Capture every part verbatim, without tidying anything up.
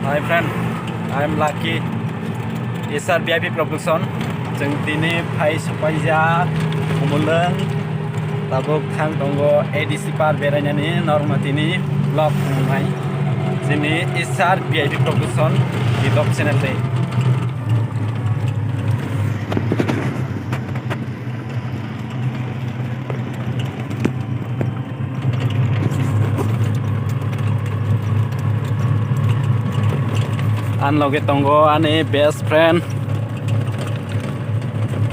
Hi friend, I am Lucky, S R V I P Production. Chwng tini phai sokpaijak Khumulwng, tabuk thang tongo A D C Park berainani, norma tini vlog nungnai. Chini S R V I P Production YouTube channel tei. Ani loge tongo ani best friend.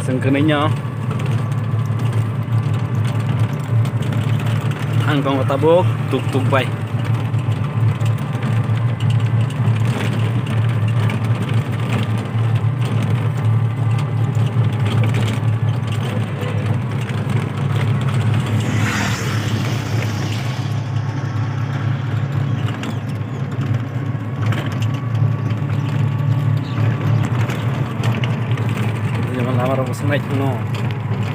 Chwng kwnwi no. Ang tongo tabuk tuk tuk bai. Lama rok bwswk naithokno.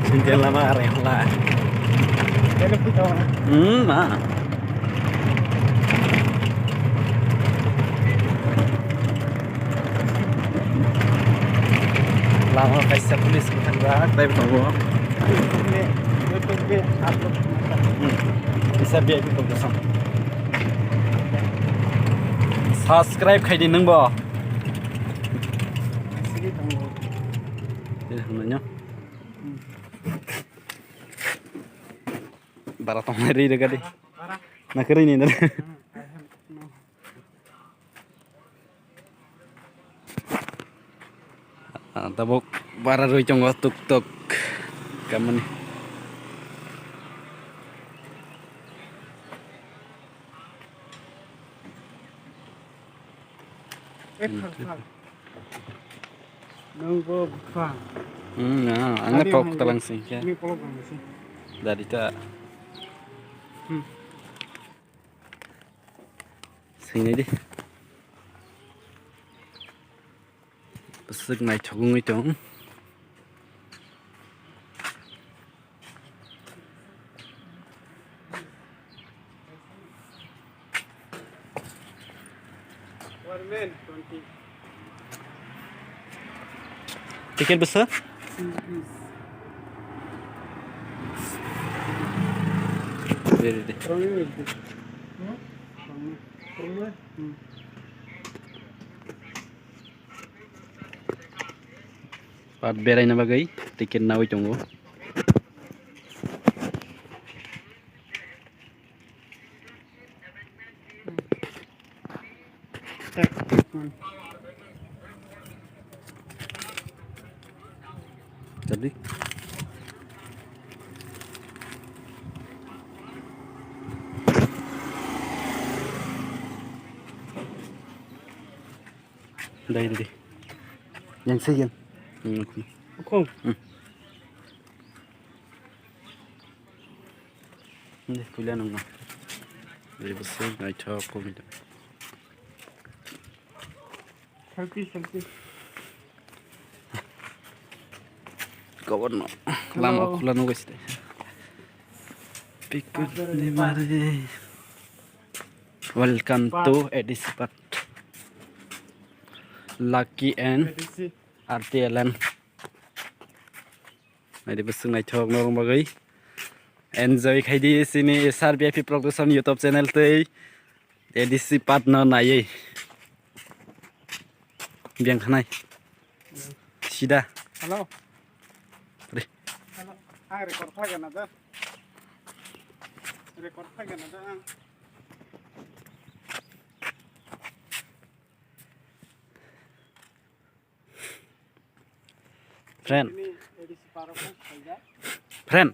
Singkhe lama are hwnla. Hmm, ma. Lama kaisa police bwthajak tei tongo. Hmm. Kaisa V I P tongo sam. Subscribe khaidi nwngbo. Tei hwnwi no. Bara tongnai rwi rwgadi. Na kwrwi ni na. Ah, tabuk bara rwi tongo tuk tuk. Kamani. Ek thar thar. Nang bo bupha. Hmm, na, ang na kok talang sing khe. Ini kolok ang sing. Dari ta. Hmm. Sing ni di. Bwswk naithok wngwi tong. Ticket bwsa? Dede, dede. Part beraina bagwi ticket nawi tongo. Jadi. Dai, dai. Yang segen. Hmm, oke. Oke. Hmm. Hindi, kuya nung. Jadi besi, naithok, kok gitu. Selfie, selfie. Kawan no. Lama khula no guys. Pikun ni mare. Welcome to A D C Park. Lucky and A D C. R T L N. Naidi bwswk naithok norok bagwi. Enjoy khaidi chini S R V I P Production YouTube channel tei A D C Park no naiwi. Biyang khanai. Sida. Hello. Re. Hello. Ang record khlai gana da. Record khlai gana da ang. Friend. Friend.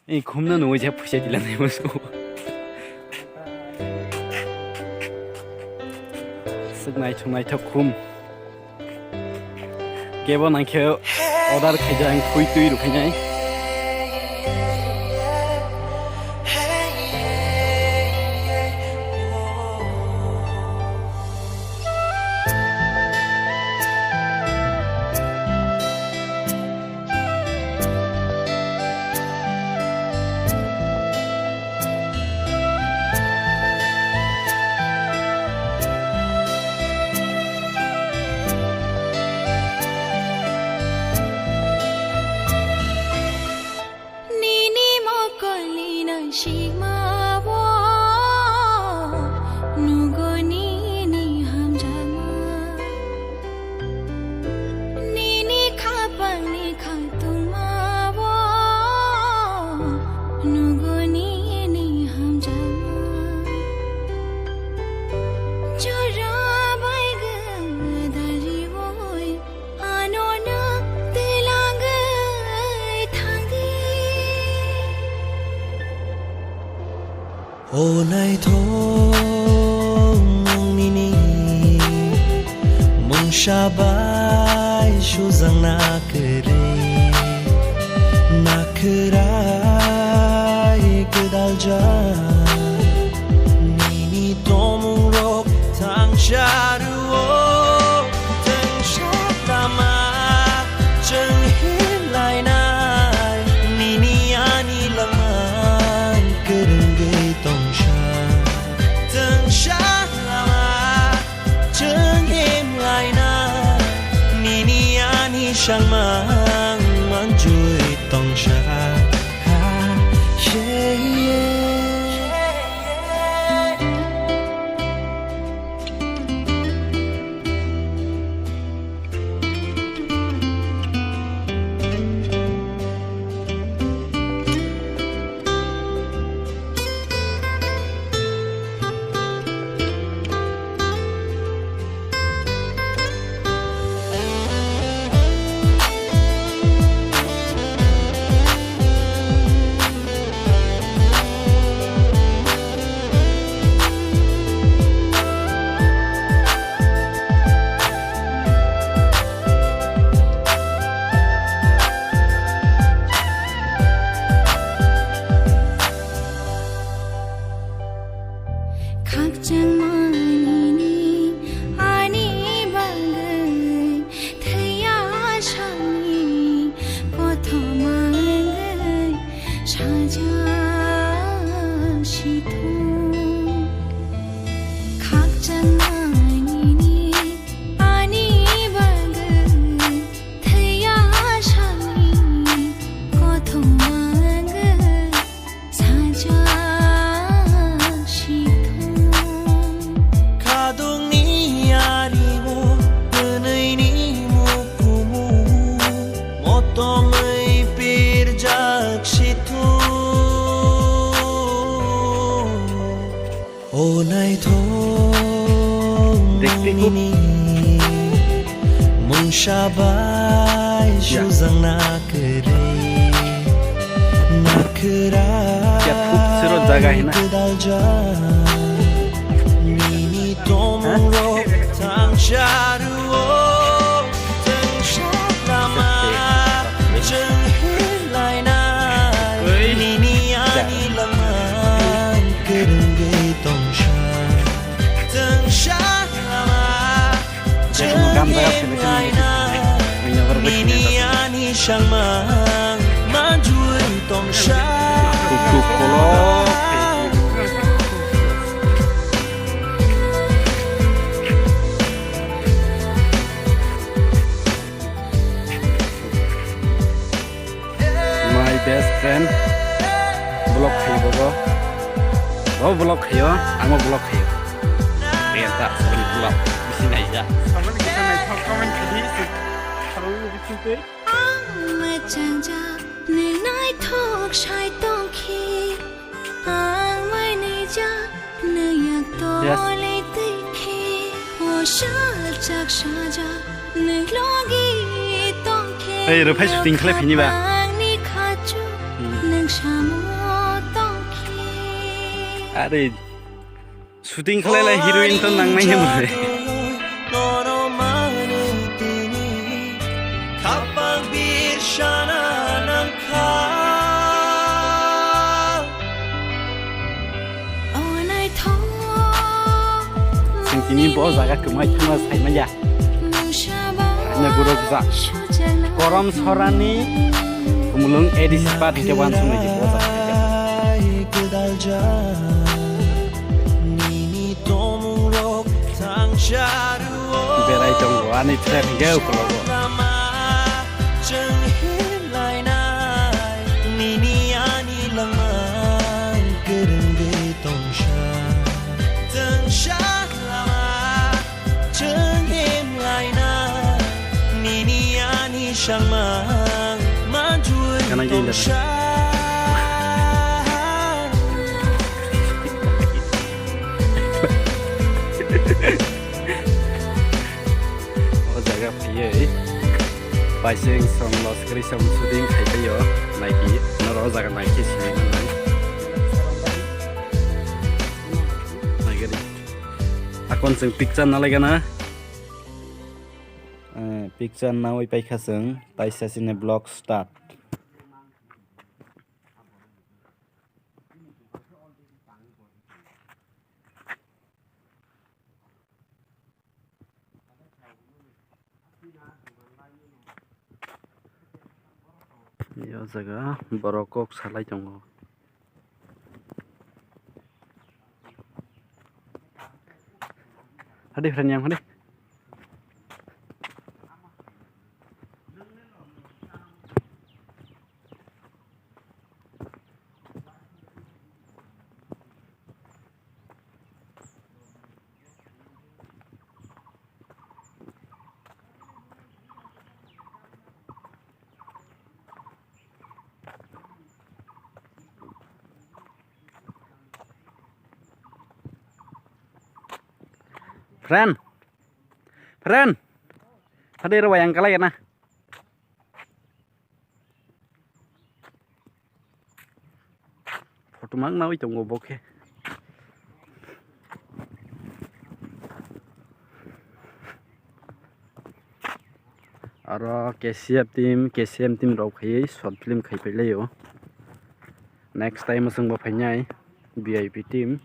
Ei khumna nungwi je phuisa dilanai musu. Suknai chungnai thok khum. Kebo nangkhe order khaijak ang thui twi rwkhainai. Sabai sujang na kwrwi, na khwrai gwdaljak. Nini tongmungrok thangsa rwo, thangsa lama chwng himlainai. Nini ani langmang kwrwngwi tongsa, thangsa lama chwng himlaina. Nini ani sangmang manjui tongsa. Ha, yeah, yeah. Khakchangma nini ani bagwi thwiya sani kothoma wngwi sajak sithung. Khakchangma nini ani bagwi thwiya sani kothoma wngwi sajak sithung. Khadungni ario twnwini mukumu motomwi pirjak sithung. O naithok Dekte ko. Nini mungsa bai Ya. Sujang na kwrwi. Nakhwra Ya, thuk sero jaga hina. Gwdaljak. Nini tongmungrok thangsa rwo. Thangsa lama chwng himlainai. Oi. Nini ani langmang kwrwngwi tongsa. Thangsa lama chwng himlainai. Nini ani sangmang manjui tongsa. Kuk kuk kolok. My best friend vlog khayo bo. Bo vlog khayo, ang bo vlog khayo. Renta saboni vlog bisi naija. Saboni kisa naithok comment khaidi, saboni bisingtwi. Ang machangja nai naithok sai tongkhi. Ang mai naija nai yak Yes. Tole twi khe. O sajak sajak. Nwng logi tongkhe. Ei, rwphai shooting khlai phini ba? Khapangni khachu. Hmm. Nwng samo tongkhe. Are, shooting khlai lai heroine to nang nai hwnwi. Nono manwi tini khapang bir sana nangkha. Chwng tini bo jaga kwmai thangma saimanya. Nagurok jak. Korom sorani kumulung A D C part hingke wansuknai di bo jaga. Berai tongo ani friend hingke ukologo. Chwng himlainai nini ani langmang kwrwngwi tongsa. Tongsa lama chwng himlainai nini ani sangmang manjui Kana gini dah? Tongsa. O jaga phiyoi. Paising song los kri song shooting khai paio, naiki, noro o jaga naiki sini nang. Naigari. Akon chwng picture nalaigana. Picture nawi paikha chwng, taisa chini vlog start. O jaga borok kok salai tongo. Hadi friend yang hadi. Friend, friend, hadi ro wayang kalai na. Photo mang nawi tongo bo khe. Aro K C F team, K C M team rok khaiwi short film khai pailaio. Next time o chwngbo phainai V I P team.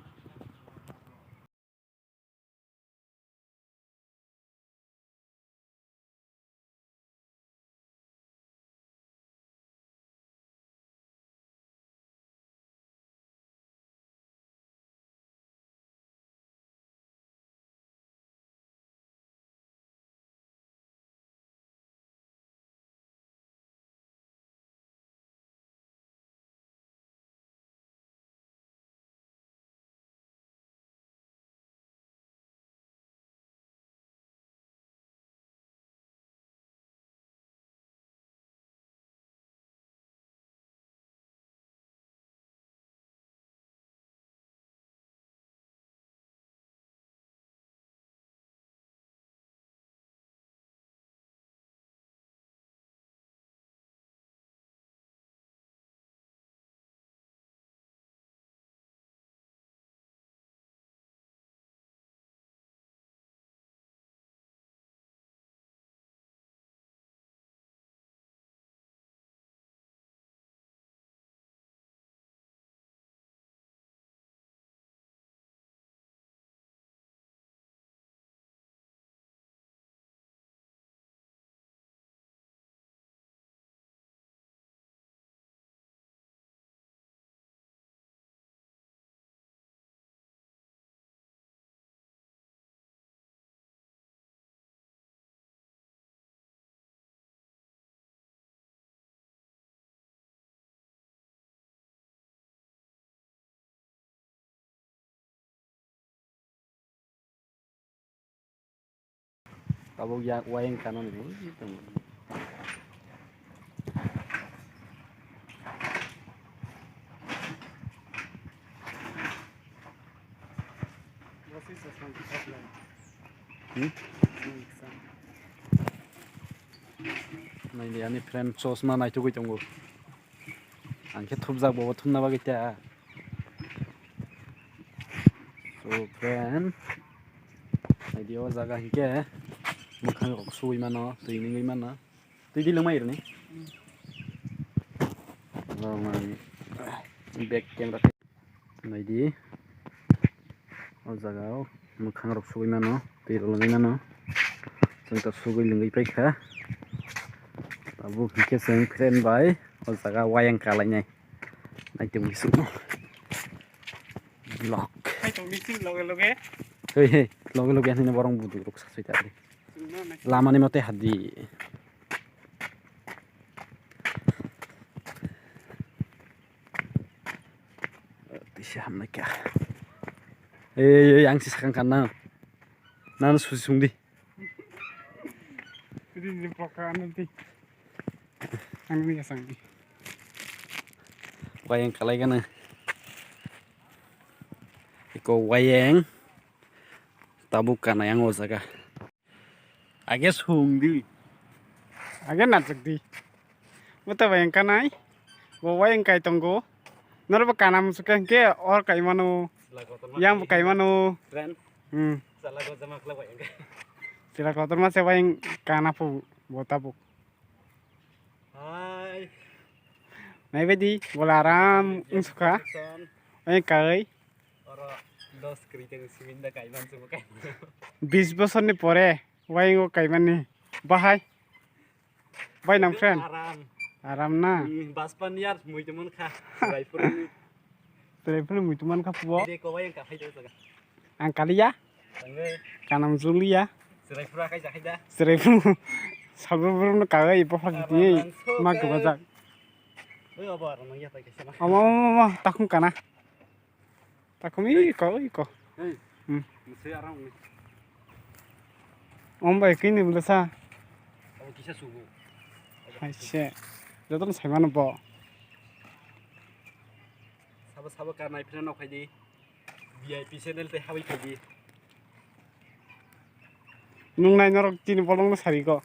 Tabuk ya wayang kanani bo tongo. Hmm? Naidi ani friend chosma naitugwi tongo. Ang khe thupjak, bobo thumna bagwi ta. So friend, naidi o jaga hinkhe mwkhang rok sugwi mano, twi nungwi mano. Twi di lwngmai rwni. Back camera. Naidi. O jaga o mwkhang rok sugwi mano, twi rok lwngwi mano. Chwng ta sugwi lwngwi paikha. Tabuk hinkhe chwng friend bai o jaga wayang kalainai. Naitugwi sukno. Vlog. Hai tong di sing loge loge. Hei, hei, loge loge hinwi borok buduk rok sasui ta di. Lamani mote hadi. Tisa hamnai kha. Ei, ei, ang si sakang kanna. Nang susi sungdi. Ini, ini poka anu di. Ang ini kasang di. Wayang kalai kana. Iko wayang. Tabuk kana yang o jaga. Age sung di. Age nachak di. Mata wayang kanai. Bo wayang kai tongo. Noro bo kana musuke ke or kai mano. Yang bo kai mano. Friend. Hmm. Sala ko jama khlai wayang kai. Sila kotor ma se wayang kana pu. Bo tabuk. Hai. Naibaidi, bola aram wngsukha. Son. Oi kai. Oro dos kwrwi teng simin da kaiman sumo kai. Bis bosorni pore, wayung o kaimani. Bahai. Bai nang friend. Aram. Aram na. Hmm, baspan yar mui teman kha. Raipur ni. Raipur mui teman kha pubo. Ide ko wayung ka phai jaga. Ang kaliya. Tangwi. Kanam juliya. Serai pura kai jakai da. Serai pura. Sabru buru no kagai bopha giti. Abang langsung ma kai. Gabajak. Oi, abo aro nang ya tai kaisa na. Ama, ama, ama, takhum kana. Takhum i ko, i ko. Hey. Hmm. Mesti arang ni. Om bai kini bela sa. Abo kisa subu. Hai se. Joto no sai mano bo. Sabo sabo ka nai phre nok khai di. V I P channel tei habwi phaidi. Nung nai norok chini bolong no sari ko.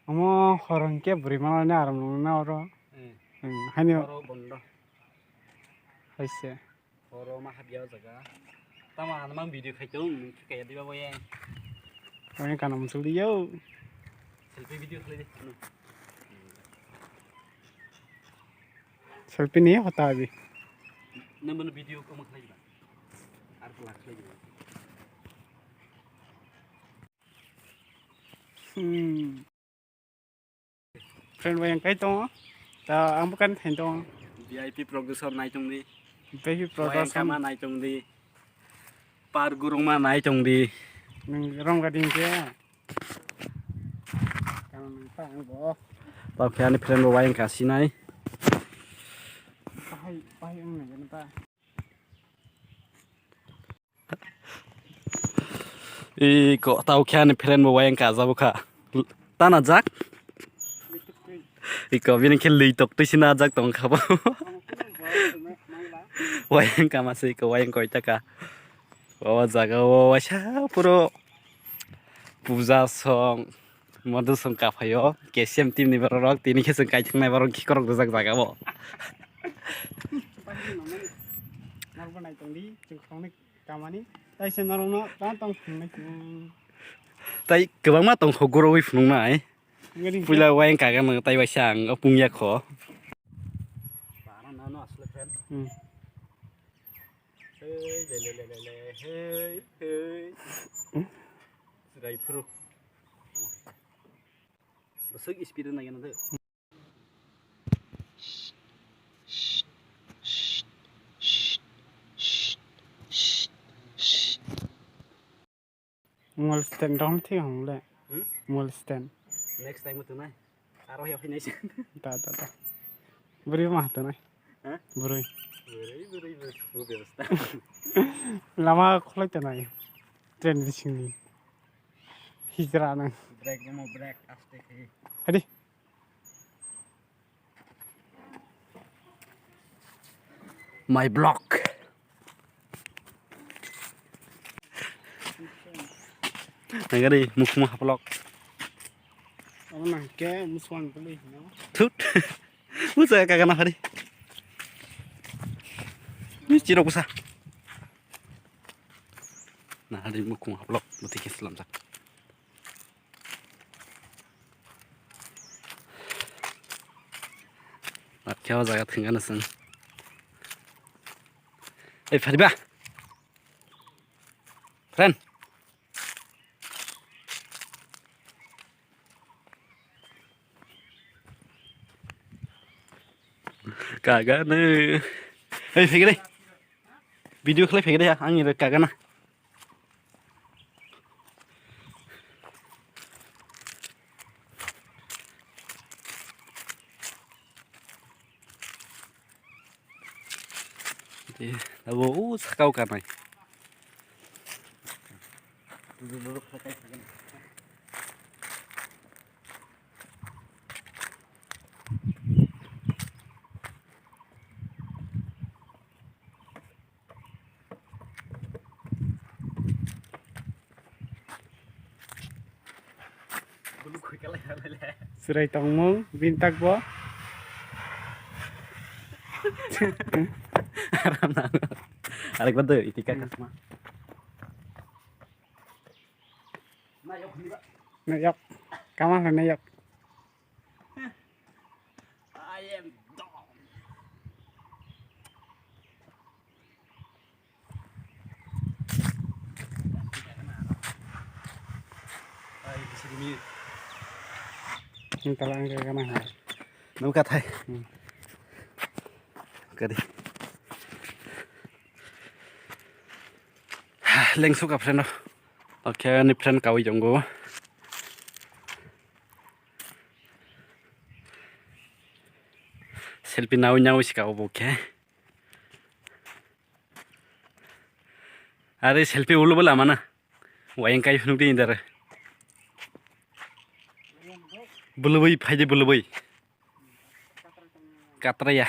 Omo hor hwnkhe bwrwi mano ni aram nung na oro. Eh. Hmm, haino. Oro bondo. Hai se. Oro ma habya o jaga. Tama ano mang video khai tong nung kaya diba boye. Oye kana musul diyo. Selfie video khlai di. Selfie ni hota abi. Nang mano video ko ma khlai ba. Ar ko la khlai ba. Hmm. Friend wayang kai tongo. Ta ang bukan thain tongo. V I P production nai tong di. V I P production. Wayang kama nai tong di. Par gurung ma nai tong di. Nang rong gading ke. Tao khe ani friend bo wayang ka sinai. Iko tao khe ani friend bo wayang ka jabo kha. Tana jak. Iko bini khe lwi tok twi sina jak tong kha bo. Wayang ka ma se iko wayang koi ta ka. O jaga o waisa puro puja song. Modusong kaphaio, K C M team ni borok rok, tini khe chwng kaithoknai borok khikorok rijak jaga o. Narwknai tongdi, chwng khoroknwi kamani, tai se norokno tang tang phunuknai chwng. Tai kwbangma tongkho gurogwi phunuknai. Puila wayang kaga nang tai waisa ang o pungya kho. Hmm. Hei, le, le, le, le, le, hei, hei. Chwrai phuru. Bwswk speed nai gana de. Mobile stand dong thik ang le. Hmm? Mobile stand. Next time tu nai. Aro ya finishing. Da, da, da. Bwrwi ma hato nai. Ha? Bwrwi. Bwrwi, bwrwi, bwrwi. Bu bebostha. Lama khulai ta nai. Train bisingni. Hijra nang. Break, mo break, aste khe. Hadi. My block. Nagari mukhuma haplok. Abo nang ke musuang tuli hino. Thut. Musa kagana hari. Ni chirok busa. Na hari mukhuma haplok buti ke selamjak. Nakhe o jaga thwngkha na chwng. Ei, phariba. Friend. Kagana. Ei, phegre. Video khlai phegre ya, ang ira kagana. Abo o sakao kanai. Chwrai tongmung bini tak bo. Arekbar de, itika kasma. Nayok. Kama hwnwi nayok. I am done. Ang tala ang kama ha. Nang kathai. Hmm. Kadi. Lengsu ka friend. Okay, ani friend kawi jongo. Selfie nawi nawi sika obo khe. Are selfie ulu bela mana. Wayang kai hunuk de indar. Bulubui phaide bulubui. Katraya.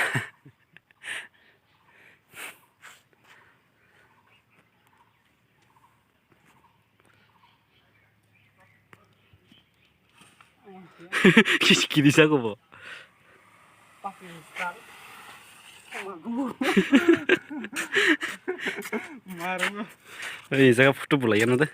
Kis kiri sa ko bo. Ei jaga photo bulai gana de.